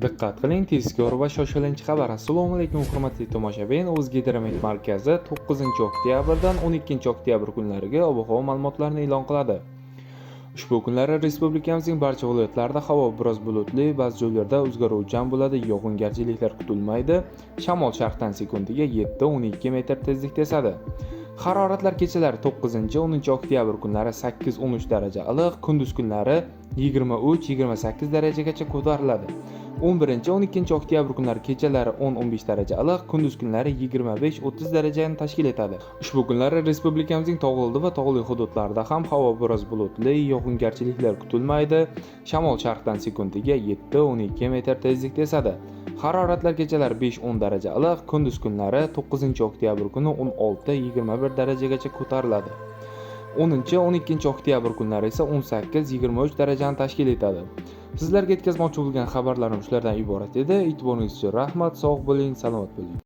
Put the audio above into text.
Diqqat qiling, tezkor va shoshilinch xabar. Assalomu alaykum, hurmatli tomoshabin. O'zgidromet markazi 9-oktyabrdan 12-oktyabr kunlariga ob-havo ma'lumotlarini e'lon qiladi. Ushbu kunlari respublikamizning barcha viloyatlarida havo biroz bulutli, ba'zi joylarda o'zgaruvchan bo'ladi, yog'ingarchiliklar kutilmaydi. Shamol sharqdan sekundiga 7-12 metr tezlikda esadi. Haroratlar kechalari 9-10-oktyabr kunlari 8-13 daraja iliq, kunduz kunlari 23-28 darajagacha ko'tariladi. 11-12 oktyabr kunlari kechalari 10-15 daraja iliq, kunduz kunlari 25-30 darajani tashkil etadi. Ushbu kunlari respublikamizning tog'oldi va tog'li hududlarida ham havo biroz bulutli, yog'ingarchiliklar kutilmaydi. Shamol sharqdan sekundiga 7-12 metr tezlikda esadi. Haroratlar kechalari 5-10 daraja iliq, kunduz kunlari 9-oktyabr kuni 16-21 darajagacha ko'tariladi. 10-12 oktyabr kunlari esa 18-23 darajani tashkil etadi. Sizlarga yetkazmoqchi bo'lgan xabarlarim shulardan iborat edi. E'tiboringiz uchun rahmat, sog' bo'ling, salomat bo'ling.